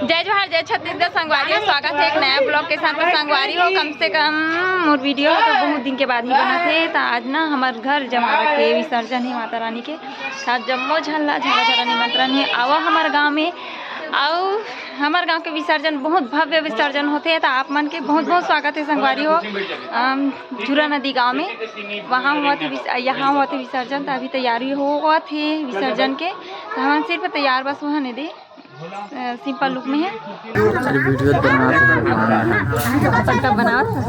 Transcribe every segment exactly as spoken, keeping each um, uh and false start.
जय जोहार, जय छत्तीसगढ़ संगवारी हो, स्वागत है एक नया ब्लॉग के साथ। तो संगवारी हो, कम से कम मोर वीडियो तो बहुत दिन के बाद ही बना थे। तो आज ना हमार घर जमारा के विसर्जन है माता रानी के। साथ जम्मो झन ला झरा झरा निमंत्रण है, आवा हमार गांव में। अउ हमार गांव के विसर्जन बहुत भव्य विसर्जन होथे। तो आप मन के बहुत बहुत स्वागत है संगवारी हो। अम, जुरा नदी गांव में वहाँ हुआ थे विस-, यहाँ हुआ थे विसर्जन। तो अभी तैयारी होवत हे विसर्जन के। तो हमन सिर्फ तैयार बस हुआ ने दे। अ, सिंपल लुक में है। अरे वीडियो बनावत हे। पट्टा बनावत हे।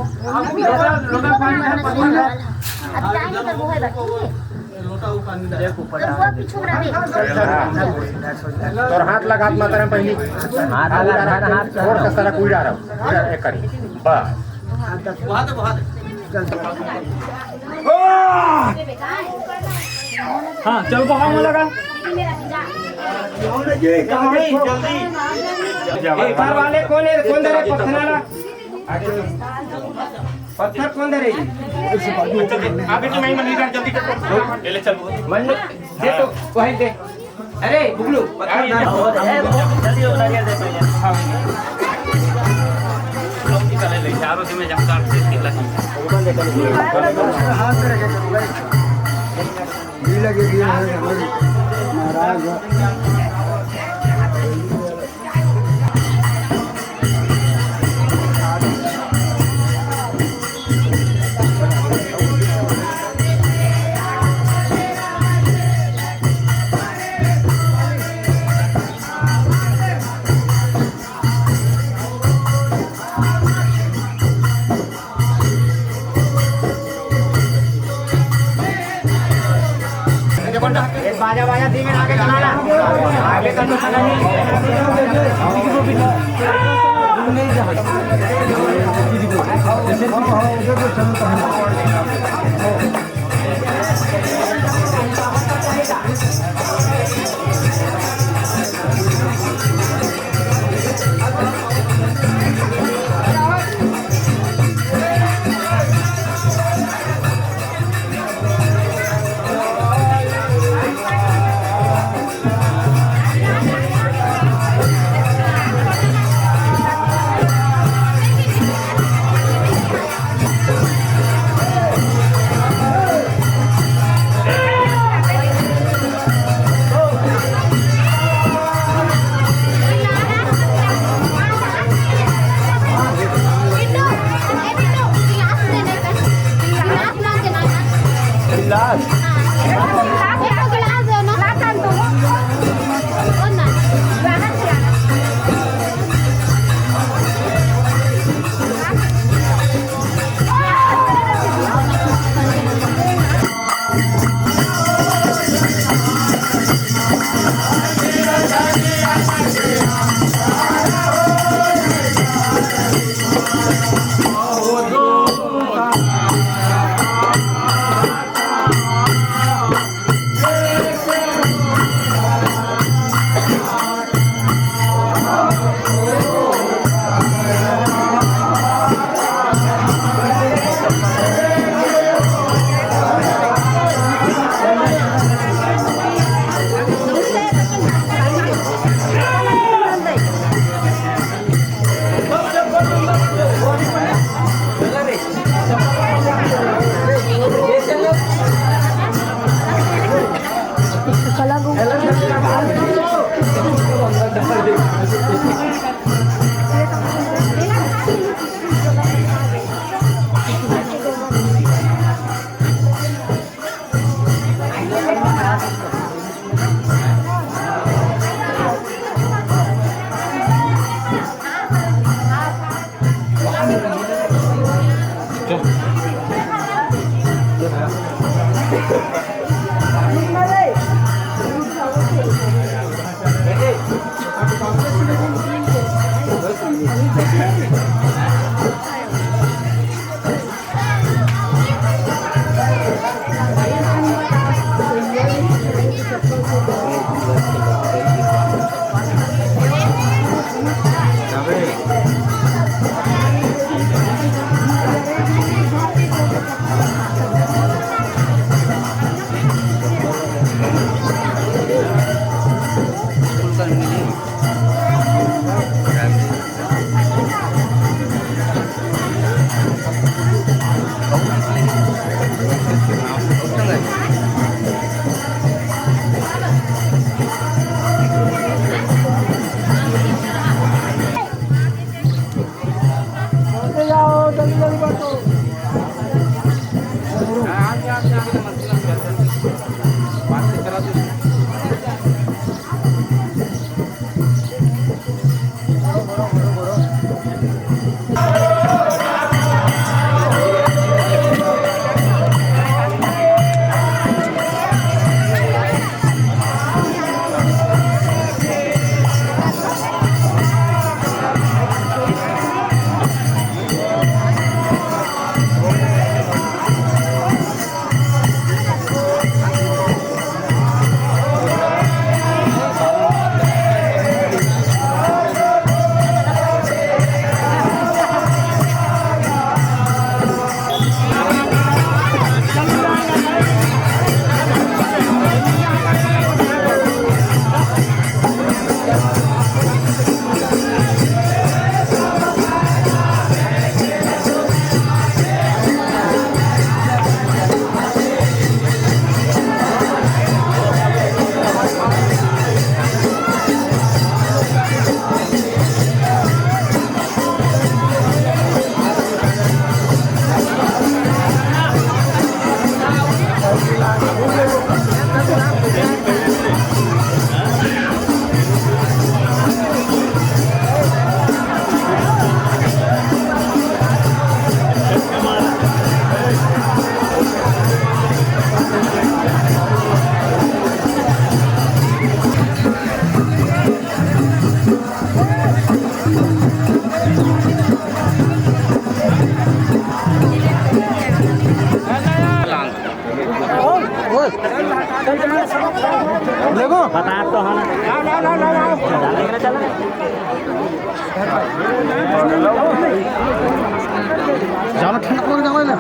तोर हाथ लगा, हाथ माता राम पहली। हाथ लगा, हाथ, हाथ। और का सारा कुइड़ा रहा। एक करी। बस। हाँ, चल, बहाव में लगा। जल्दी। ए, घर वाले कौन है? कौन दे रहे पत्थर वाला? पत्थर कौन दे रहे? आप बेटी, मैं मंदिर जा, जल्दी कर। ले, ले, चल। मंदिर, दे तो, वहीं दे। अरे, बुगलू, पत्थर डाल। जल्दी हो, नारियल दे पहले। हाँ। चारों दिन में जब काट से चिल्ला। बाजा, बाजा, धीमे आगे चलाना। आगे कर दो, चला नहीं। देखो। बता तो, हाँ ना। ज्यादा ठंडा पड़ जावे ना।